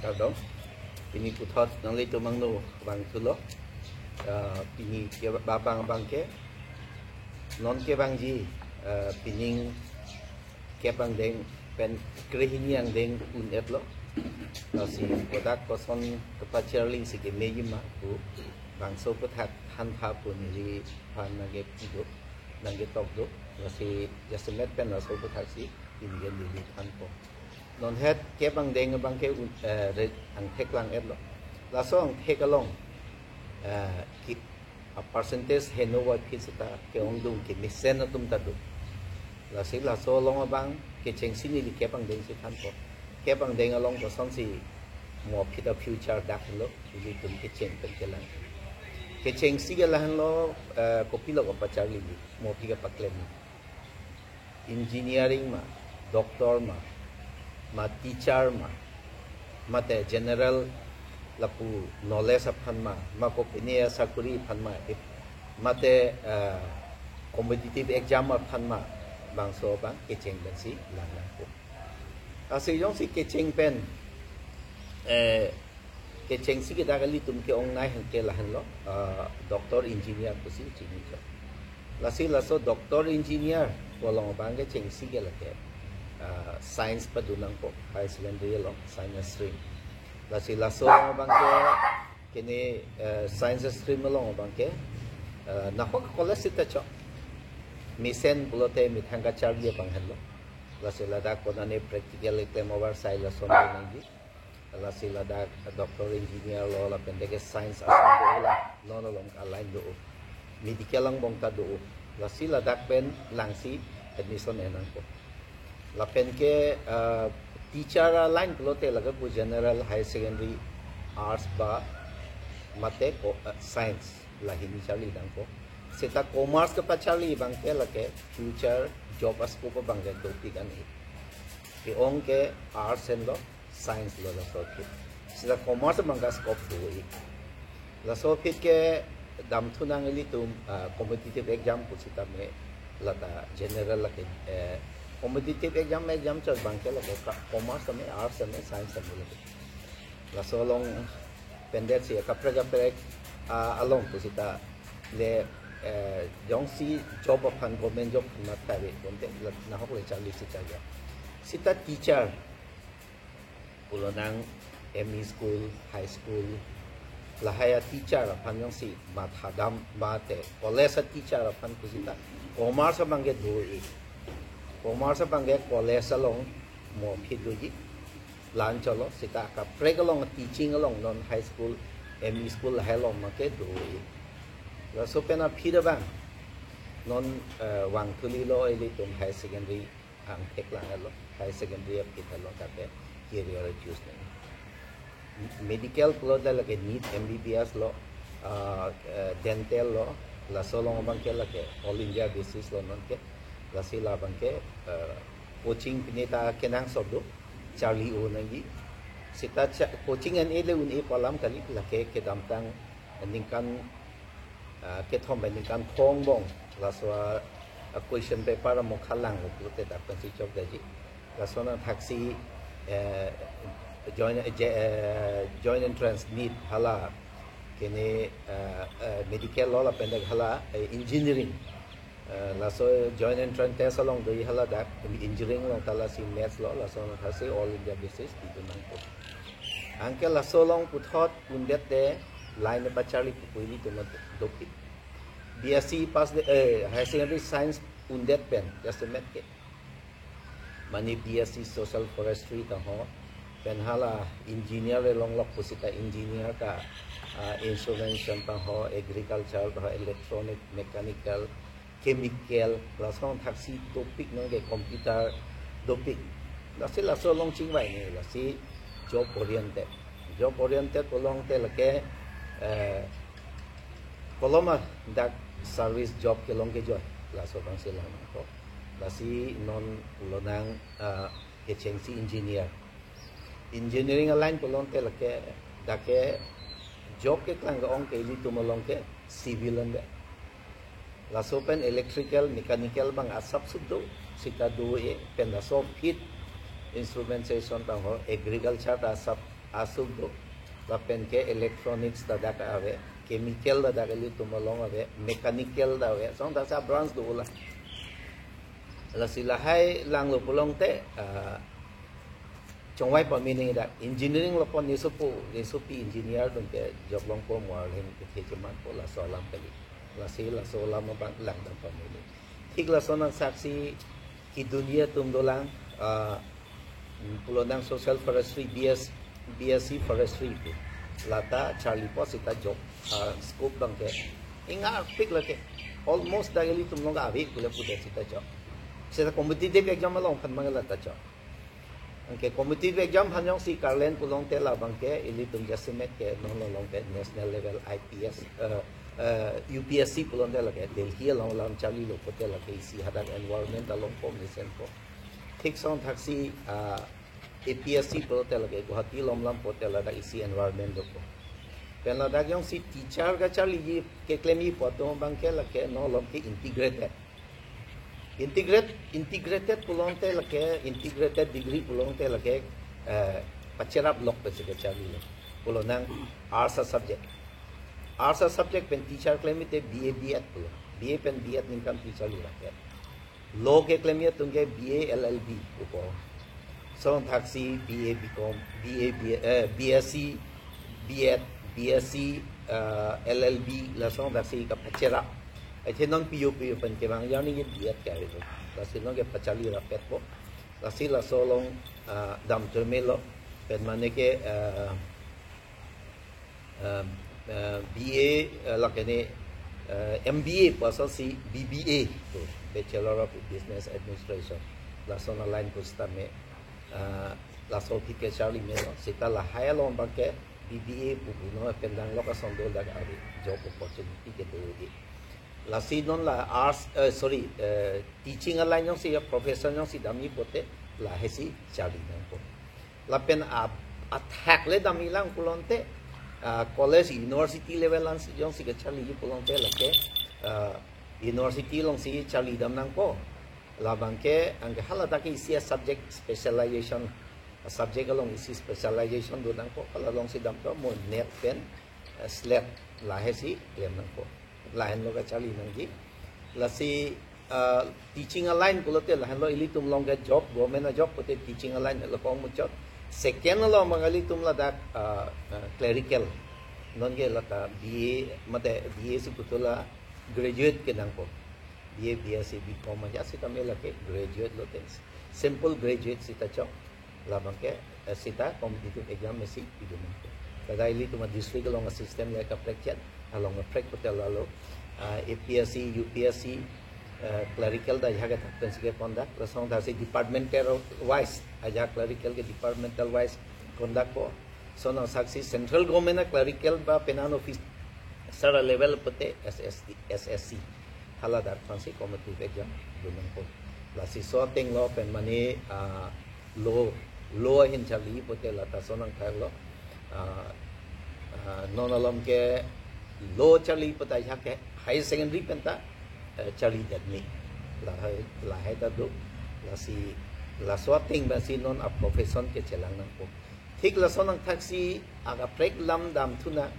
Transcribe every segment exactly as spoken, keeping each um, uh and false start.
Kardom. Pini puthot nanglitum angno vangthulo. Ah, pini kevang abang ke, non kevangji, ah, pining kep angdeng pen krehini angdeng un-etlo. Lasi kodak koson kepacharli si kemeji ma pu bangso aputhak thantha pu neli aphan nangkepi do, nangketok do. Lasi jasemet pen laso aputhak si pini ke neli thanpo. Non het kep angdeng abang ke un-, eh, re-, angthek lang-etlo. Laso angthek along, eh, ki, a percentage heno va phit seta ke-ongdung kemesen atum ta do. Lasi laso along abang kechengsi neli kep angdeng si thanpo. Kep angdeng along kosonsi mo phit a future dak lo, ilitum kecheng pen kelang. Kechengsi ke lahenlo, eh, kopilo kapacharli, mo phit kapaklemji. Engineering ma, doctor ma, ma teacher ma, mate general lapu knowledge aphan ma, ma kopine asakuri aphan ma, ip-, mate, eh, competitive exam aphan ma, bangso abang kecheng pensi lang nangpo. Lasi jongsi kecheng pen, eh, kechengsi ke dak ilitum ke-ongnei hang ke lahenlo, ah, doctor engineer pusi chini chok. Lasi laso doctor engineer pu along abang kechengsi ke lake, ah, science padu nangpo, higher secondary along science stream. Lasi laso along abang ke kene, eh, science stream along abang ke, eh, nahok college sita chok. Mesen pulote methang kacharli abang henlo. Lasi ladak konane practical keklem over sai lason nangji. Lasi ladak doctor engineer lo lapen deke science ason do la, non along aline do. Medical angbong ta do. Lasi ladak pen langsi admission en nangpo. Lapen ke, eh, teacher aline pulote lake pu general higher secondary arts ba mate ko, eh, science lahini charli nangpo. Seta commerce kepacharli abang ke lake future job a-scope abang ke dopik an-e. Ke-ong ke arts henlo, science lo laso aphi. Seta commerce abang ke scope do-e. Laso aphi ke damthu nang ilitum, ah, competitive exam pusitame lata general lake, eh, competitive exam, exam chot abang ke lake ka-, commerce tame, arts tame, science tame lake. Laso along pendet si kaprek kaprek, ah, along pusita le, eh, jongsi job aphan, government job aphan matha ave bonte la nahok le charli si charli. Sita teacher pulo nang M E school, high school, lahai a teacher aphan jongsi mathadam mate college a teacher aphan pusita commerce abang ke do-e. Commerce abang ke college along mo phit doji. Lan cholo, sita kaprek along, teaching along non high school, M E school lahai along ma ke do-e. Laso pen aphi abang non, eh, vangthu lilo ilitum higher secondary angthek lang lo, higher secondary aphi ta lo, tate career choose nang. Medical pulote lake NEET M B B S lo, ah, eh, dental lo, laso along abang ke lake all India basis lo non ke, lasi la abang ke, eh, coaching pine ta kenangsot do, charli-o nangji. Sita cha-, coaching en-e le un-e pu alam kali, lake kedamtang ningkan, ah, kethom pen ningkan thom angbong laso a, a question paper amo khalang lo pulote dak pensi chokdetji. Laso nangthaksi, eh, joint, je-, eh, joint entrance NEET hala kene, eh, eh, medical lo lapen dak hala, eh, engineering. Eh, laso joint entrance test along doji hala dak engineering along ta lasi maths lo, laso nangthaksi all India basis didun nangpo. Anke laso along puthot undet te line pacharli pupu ilitum dopik. B S C pass de, eh, higher secondary science undet pen, jasemet ke. Mane B S C social forestry ta ho, pen hala engineer le longlok pusita engineer ta, ah, instrumentation ta ho, agriculture ta ho, electronic, mechanical, chemical, laso nangthaksi dopik nonke computer dopik. Lasi laso along chingvai ne, lasi job oriented. Job oriented along te lake, eh, koloma dak service job kelong kejoi, laso abang si lang nangpo. Lasi non pulo nang, eh, kechengsi engineer. Engineering a line pulote lake dak ke job keklang ke-ong ke ilitum along ke civil an de. Laso pen electrical, mechanical abang asap sup do, sita do-e, pen laso aphi instrumentation ta ho, agriculture ta asap asuk do. Lapen ke electronics ta dak ave, chemical ta dak ilitum along ave, mechanical ta ave, song dak sa branch do la. Lasi lahai langlo pulote, ah, chongvai pamene dak engineering lo pon nesopo, nesopi engineer atum ke job longpo, mo arleng kethe chematpo, laso alam kali. Lasi laso alam abang langdam pamene. Thik lason angsaksi kedunia atum dolang, ah, pulo nang social forestry, B S, B S C forestry pu. Lata charlipo seta job, ah, scope abang ke ingarpik lake. Almost dak ilitum along ave pule pudet seta job. Seta competitive exam along aphan abang lata job. Anke competitive exam aphan jongsi karlen pulote labang ke ilitum jasemet ke non along ke national level I P S, eh, eh, U P S C pulote lake Delhi along alam charlilo pote lake isi hadak environment along po mesenpo. Thik song thaksi, ah, A P S C pulote lake Guwahati along alam pote ladak isi environment dopo. Pen ladak jongsi teacher kacharliji keklemji pu atum abang ke lake non along ke integrated. Integrate, integrated pulote lake, integrated degree pulote lake, eh, pacherap lok pensi kacharlilo. Pulo nang arts a subject. Arts a subject pen teacher klemji te B A B Ed pulo. B A pen B Ed ningkan teacher lirake. Law keklemji atum ke B A L L B upo. Song thaksi B A B Com, B A B, eh, B S C, B Ed, B S C, eh, L L B, lasong thaksi kapacherap. Athe non P U P pen kevang arni ke B Ed ke ave. Lasi non ke pacharli rapetpo. Lasi laso along, ah, dam termelo. Pen mane ke, ah, ah, ah, B A, ah, lake ne, ah, M B A pu asonsi B B A pu, Bachelor of Business Administration. Lason a-line pu sitame, ah, laso aphi kacharli melo. Seta lahai along abang ke B B A pu puno pen danglok ason do dak ave, job opportunity kedo di. Lasi non la arts, eh, sorry, eh, teaching a-line jongsi ya profession jongsi damji pote lahai si charli nangpo. Lapen a, athak le damji lang pulote, ah, college, university level an si jongsi kacharliji pulote lake, ah, university alongsi charli dam nangpo. Labang ke anke haladak ke isi a-subject specialization, a-subject along isi specialization do nangpo, hala alongsi dampo, mo NET pen, eh, SLET lahai si klem nangpo. Lahenlo kacharli nangji. Lasi, ah, teaching a-line pulote lahenlo ilitum along ke job, government a-job pote teaching a-line lo kong muchot. Second along abang ilitum ladak, ah, ah, clerical. Non ke lata B A, mate B A si puthot la graduate ke nangpo. B A, B S C, B Com aja sitame lake graduate lote. Simple graduate seta chok. Labang ke, eh, seta competitive exam mesi pidun nangpo. Tada ilitum a-district along a-system le kaprek chet, along kaprek pote lalo, ah, A P S C, U P S C, eh, clerical ta ajahak athak pensi ke-conduct, lasong thaksi departmental wise, ajahak clerical ke departmental wise conduct po. Sonang thaksi central government a-clerical ba penang officer a-level pote S S C, S S C. Haladak aphansi competitive exam dun nangpo. Lasi so atenglo pen mane, ah, law, law ahin charli pote lata so nangthaklo. Ah, ah, non along ke law charli pote ajahak ke higher secondary pen ta, eh, charli det me. Lahai, lahai ta do. Lasi, laso ateng pensi non a-profession ke chelang nangpo. Thik lason angthaksi akaprek lam damthu nang,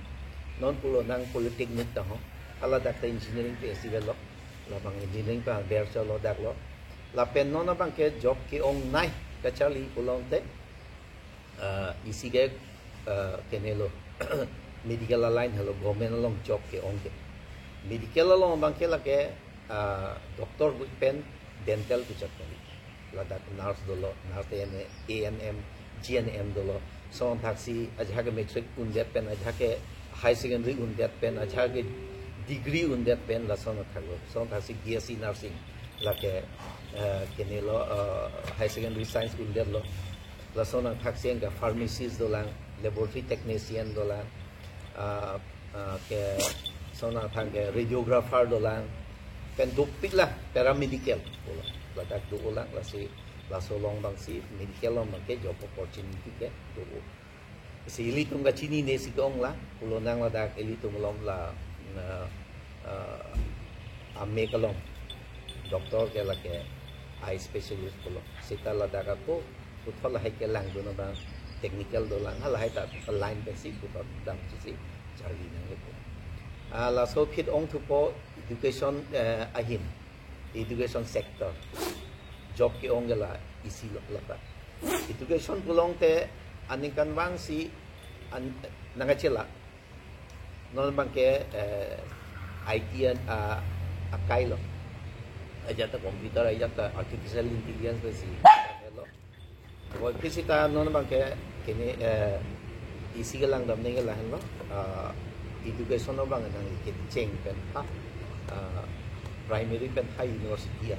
non pulo nang polytechnic ta ho. Haladak ta engineering P H D avelo. Labang engineering pa ber cholo dak lo. Lapen non abang ke job ke-ongnei kacharli pulote, ah, isi ke, ah, kenelo, medical a-line helo, government along job ke-ong ke. Medical along abang ke lake, ah, doctor ahut pen dental pu chot kali. Ladak nurse dolo, nurse A N M, A N M, G N M dolo. Sonang thaksi ajahak ke matric undet pen, ajahak ke higher secondary undet pen, ajahak ke degree undet pen, lasonang thaklo. Sonang thaksi B S C nursing, lake, eh, kenelo, eh, higher secondary science undetlo. Lasonang thaksi anke pharmacist dolang, laboratory technician dolang, ah, ah, ke sonang thang ke radiographer dolang, pen dopik la paramedical pulo. Ladak dolang, lasi laso along abangsi medical along abang ke job opportunity kedo. Si ilitum kachinine si ke-ong la, pulo nang ladak ilitum along la, na, ah, amek along doctor ke lake eye specialist pulo. Seta ladak ako puthot lahai kelangdun abang technical dolang, halahai ta line pensi puthot damsi charli nangpo. Ah, laso aphi ong thupo education, eh, ahin, education sector, job ke-ong ke la isi lo lata. Education pulote aningkanvang si an, nangkachela. Non abangke, eh, I T an, ah, akai lo. Ajat ta computer, ajat ta artificial intelligence pensi lo. Apot aphi seta non abangke kene, eh, isi kelang dam nangji lahenlo, ah, education abang nangli kecheng pen ha, ah, primary pen ha university a,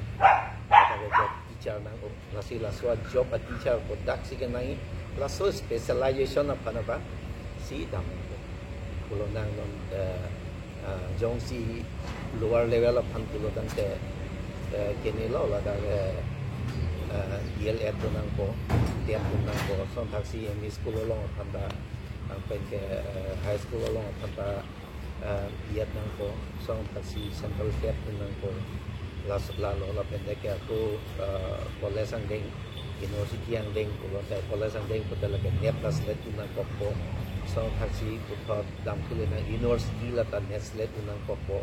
kata ke job teacher nang-o, lasi laso a job a teacher kodaksi kenangji, laso specialization aphan abang si dam nangpo. Pulo nang non, eh, ah, jongsi lower level aphan pulo tangte, eh, kene lo ladak, eh, eh, D L Ed do nangpo, TET do nangpo, lasonthaksi M E school along aphan ta, ah, penke, eh, high school along aphan ta, eh, B Ed nangpo, lasonthaksi central TET do nangpo, las-, lalo lapen ke ako, eh, college angdeng, university angdeng pulote, college angdeng pulote lake NET ta select do nangkokpo, lasonthaksi puthot damthu le nang university lata NET select do nangkokpo.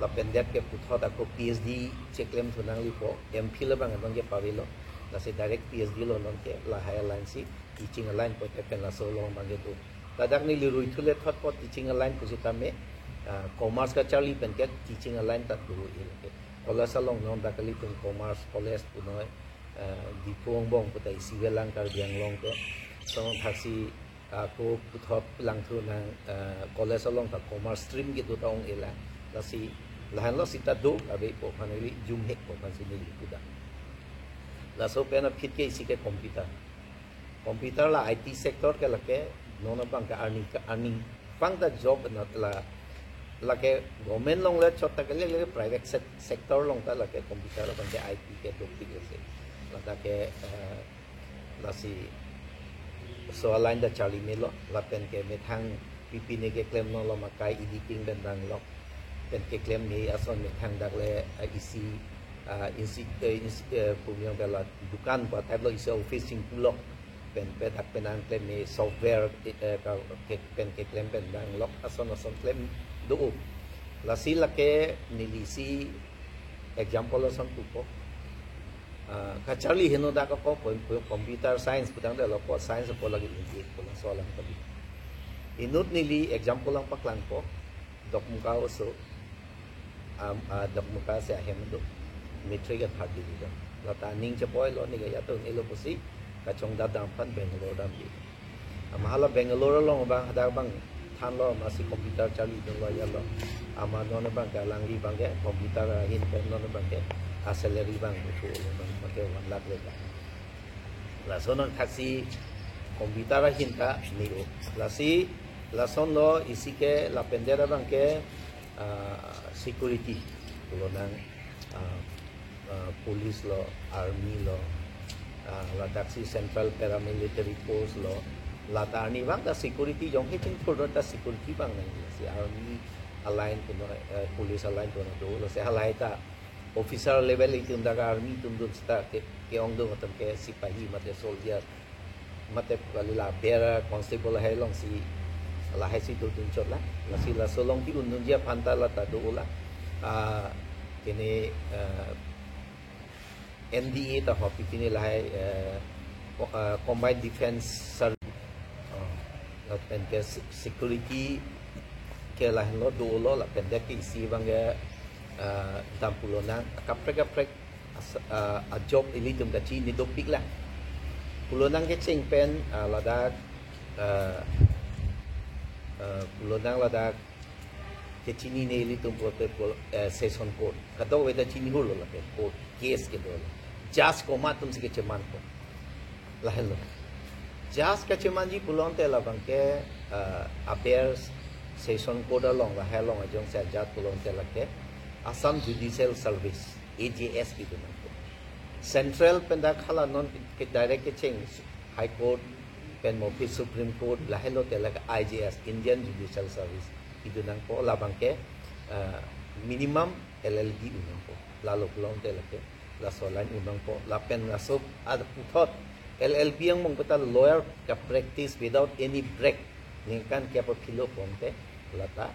Lapen det ke puthot ako P H D cheklemthu nanglipo, M Phil abang abangke pavelo. Lasi direct P H D lo non ke, lahai line si teaching line pulote pen laso along abangke do. Ladak neli ruithu le thotpo teaching line pusitame, ah, commerce kacharli pen ke teaching line ta do-i lake. College along non dak kali pen commerce college punoi, ah, Diphu angbong puta isi avelang Karbi Anglong ke. Lasonthaksi ako puthot langthu nang, eh, college along ta commerce stream kedo ta ong-e la. Lasi lahenlo seta do, abe po aphan ili jumhek po aphan si neli kuda. Laso pen aphi ke isi ke computer. Computer la I T sector ke lake non abangke earning, earning pang ta job na la, lake government along le chot ta ke le, le private sec-, sector along ta lake computer abangke I T ke dopik ase. Lata ke, eh, lasi laso a line ta charli melo, lapen ke methang pipine keklem nanglo, makai editing pen danglo, pen keklem me ason methang dak le, ah, isi, ah, insi, eh, insi, eh, pumiong ke la dukan pa type lo, isi office chingpulo, pen pe dak pen nangklem me software, eh, ka, ke, pen keklem pen danglo, ason ason klem do. Lasi lake neli isi example ason pupo. Ah, kacharli heno dak ako, ko, ko, computer science putangte lo ko, science ako lagi inti ko laso alam kali. Inut neli example nangpaklangpo, Dokmoka oso, am, ah, Dokmoka si ahem do, matric a third division. Lata aning chepoilo, ne ke yato elo pusi, kachongdat dam aphan Bangalore damji. Ama hala Bangalore along abang hadak abang thanlo, amatsi computer charlidunlo ajatlo. Ama non abangke alangli abangke computer ahin pen non abangke a salary abang uthulo, non abangke one lakh le abang. Lason nangthaksi computer ahin ta ne-o. Lasi lasonlo isi ke lapen det abangke, ah, security pulo nang, ah, ah, police lo, army lo, ah, ladaksi central paramilitary force lo, lata arni abang ta security jong he chingthur ta security abang nang si army a line puno, eh, police a line puno do, lasi halahai ta officer level itum dak army atum dun seta ke, ke-ong dun atum ke sipahi mate soldier mate kali la bearer constable hai along si lahai si dodun chot la. Lasi laso along ke-undunji aphan ta lata do la. Ah, kene, ah, M D A ta ho pipine lahai, eh, co-, ah, Combined Defense Service. Ah, lapen ke se-, security ke lahenlo dolo, lapen det ke isi abangke, ah, dam pulo nang kaprek kaprek as-, ah, a job ilitum kachini dopik la. Pulo nang kecheng pen, ah, ladak, ah, ah, pulo nang ladak kechinine ilitum pulote pul-, eh, session court. Kadokave ta chini hurlo lapen court case kedo. Judge komat atum si kechemanpo. Lahenlo. Judge kachemanji pulote labangke, eh, aber session court along lahai along ajongsi ajat pulote lake Assam Judicial Service, A J S kedo nangpo. Central pen dak hala non ke direct kecheng High Court pen mo aphi Supreme Court lahelo te lake I J S, Indian Judicial Service kedo nangpo, labangke, eh, minimum L L B un nangpo. Lalo pulote lake laso line un nangpo. Lapen laso ad puthot L L B angbong peta lawyer ka practice without any break ningkan kep aphi lo pon te lata,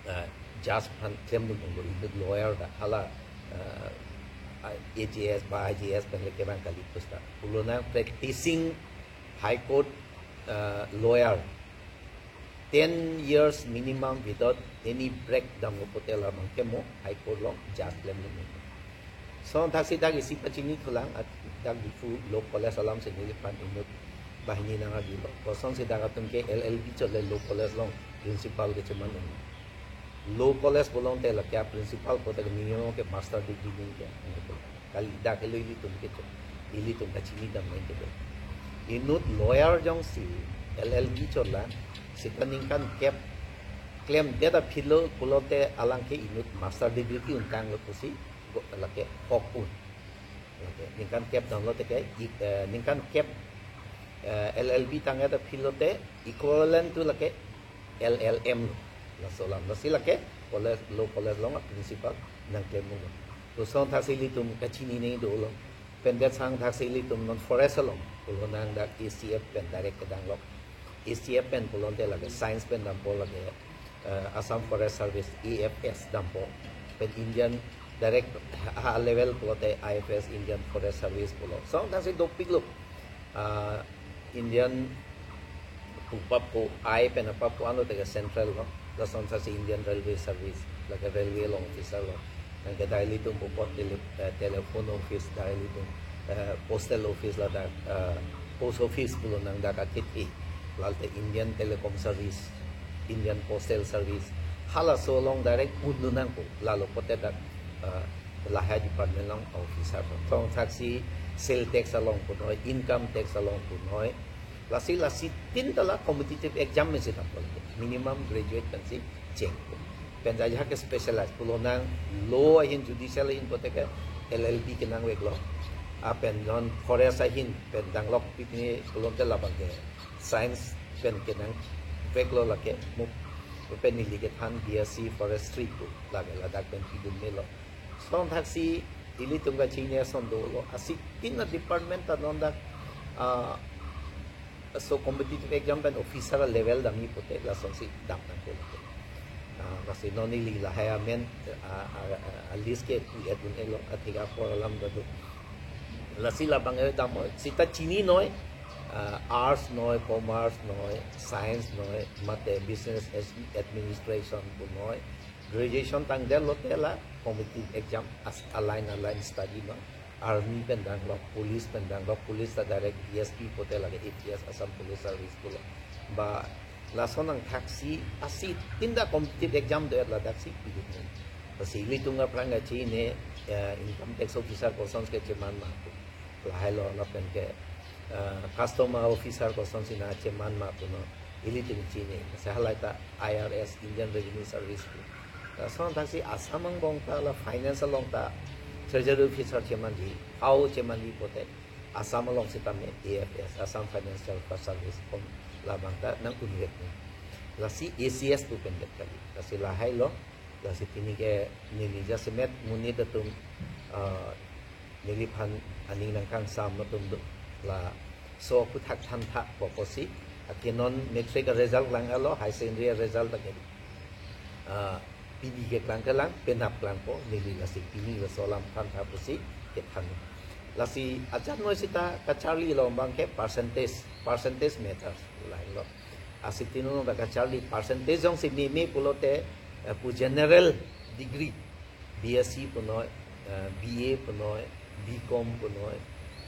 ah, judge aphan klemdun lo, inut lawyer ta hala, ah, A J S ba I J S pen le kevang kali pusta. Pulo nang practicing High Court, ah, lawyer ten years minimum without any break damlo pote labang ke mo High Court along judge klemdun lo. Lason thaksi dak isi pachini thulang, ah, dak Diphu Law College alam si neliphan inut banghini nang-arjulo. Kosonsi dak atum ke L L B chole Law College along principal kecheman un. Law College pulote lake a-principal pote ke minimum ke master degree ningke. Kali dak helo ilitum ke cho. Ilitum kachini dam ningke cho. Inut lawyer jongsi L L B chola, seta ningkan kep klemdet aphi lo pulote alangke inut master degree ke-un tanglo pusi go lake hok un. Lake ningkan kep damlo te ke, i-, eh, ningkan kep, eh, L L B tangdet aphi lo te equivalent to lake L L M lo. Laso alam. Lasi lake college, Law College along a-principal nangklem un. Lason thaksi ilitum kachini nangji dolo. Pen det sang thaksi ilitum non forest along pulo nang dak A C F pen direct kedang lo. A C F pen pulote lake science pen dampo, lake, eh, Assam Forest Service, A F S dampo. Pen Indian direct ha, ha level pulote I F S, Indian Forest Service pulo. Lason thaksi dopik lo. Ah, Indian pu apap ko, I pen apap ko ano te ke central lo. Lason thaksi Indian Railway Service, lake railway along officer lo. Nangke dak ilitum pu pot tele-, eh, telephone office, dak ilitum, eh, postal office ladak, eh, post office pulo nang dak akit i. Lale te Indian Telecom Service, Indian Postal Service. Halaso along direct un-un nangpo. Lalo pote dak, eh, lahai department along officer lo. Lason thaksi sales tax along punoi, income tax along punoi. Lasi, lasi tin ta la competitive exam pensi dampo. Minimum graduate pensi cheng. Pen ajahak ke specialize pulo nang law ahin, judicial ahin pote ke L L B kenangveklo. A pen non forest ahin pen danglok pini pulote labang ke science pen kenangveklo lake mo. Pen neli kethan B S C forestry pu lake ladak pen pidun melo. Lason thaksi ilitum kachini ason dolo. Lasi tin a-department ta non dak, ah, so competitive exam pen officer level damji pote lasonsi dam nangpo lake. Ah, lasi non neli lahai amen, ah, ah, ah, a-list ke pu-et un-elo, athik apor alam ta do. Lasi labang e dam noi, seta chininoi, ah, arts noi, commerce noi, science noi, mate business as-, administration punoi. Graduation tangdet lote la competitive exam as a line, a line study noi. Army pen danglok, police pen danglok, police ta direct D S P pote lake A P S, Assam Police Service pulo. Ba lason nang thaksi, lasi tin ta competitive exam do-et ladaksi pidun. Lasi ilitum aphrang kachini, eh, income tax officer koson kecheman ma pu. Lahai lo lapen ke, eh, customer officer kosonsi nangcheman ma puno ilitum chini. Lasi halai ta I R S, Indian Revenue Service pu. Lason thaksi Assam angbong ta la finance along ta treasury officer chemanji, A O chemanji pote Assam along sitame A F S, Assam Financial Service pu labang ta nang-unvek ni. Lasi A C S pu pendet kali. Lasi lahai lo, lasi pini ke neli jasemet monit atum, ah, neliphan aning nangkangsam atum do. Laso aphuthak thantha pu apotsi, ake non matric result klanglo, higher secondary result ta ke, ah, pini keklang kelang, penap klangpo, neli lasi pini laso alam thantha pusi kethan. Lasi ajat noi seta kacharli along abang ke percentage, percentage matters, lahai lo. Lasi tin along ta kacharli percentage jongsi meme pulote, eh, pu general degree, B S C punoi, eh, B A punoi, B Com punoi,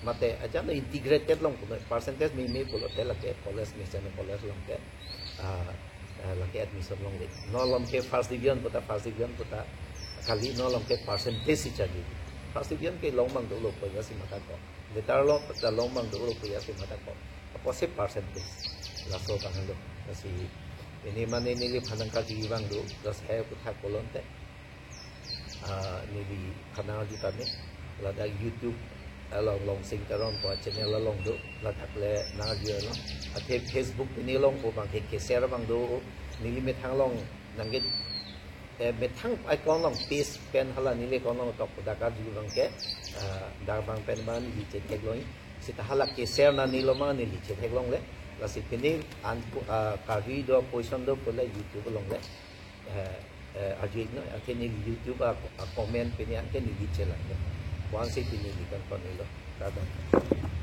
mate ajat integrated along punoi, percentage meme pulote lake college mesen college along ke, ah, eh, lake admission longdet. Non along ke first division puta, first division puta kali, non along ke percentage si charli. First division ke long abang dolo pu jasi mathakpo. Letter lo ta long abang dolo pu jasi mathakpo. Apotsi percentage. Laso abang lo. Lasi pini mane neliphan nangkarju abang do, lasai aphuthak pulote, ah, neliphan nangkarju tame. Ladak YouTube along Longsing Teron pu channel along do, ladak le nangkarju lo. Athe Facebook pini along pu abang ke ke-share abang do, neli methang along nangke, eh, methang account along page pen hala neli account along tok dak karju abang ke, ah, dak abang pen abang neli chetheklong. Seta hala ke-share nani lo ma neli chetheklongle. Lasi pini an, ah, Karbi do question do pule YouTube along le. Eh, eh, arju-ik noi, athe neli YouTube a, a comment pini anke neli chelang. Ko-ansi pini neli kan kon nilo. Kardom.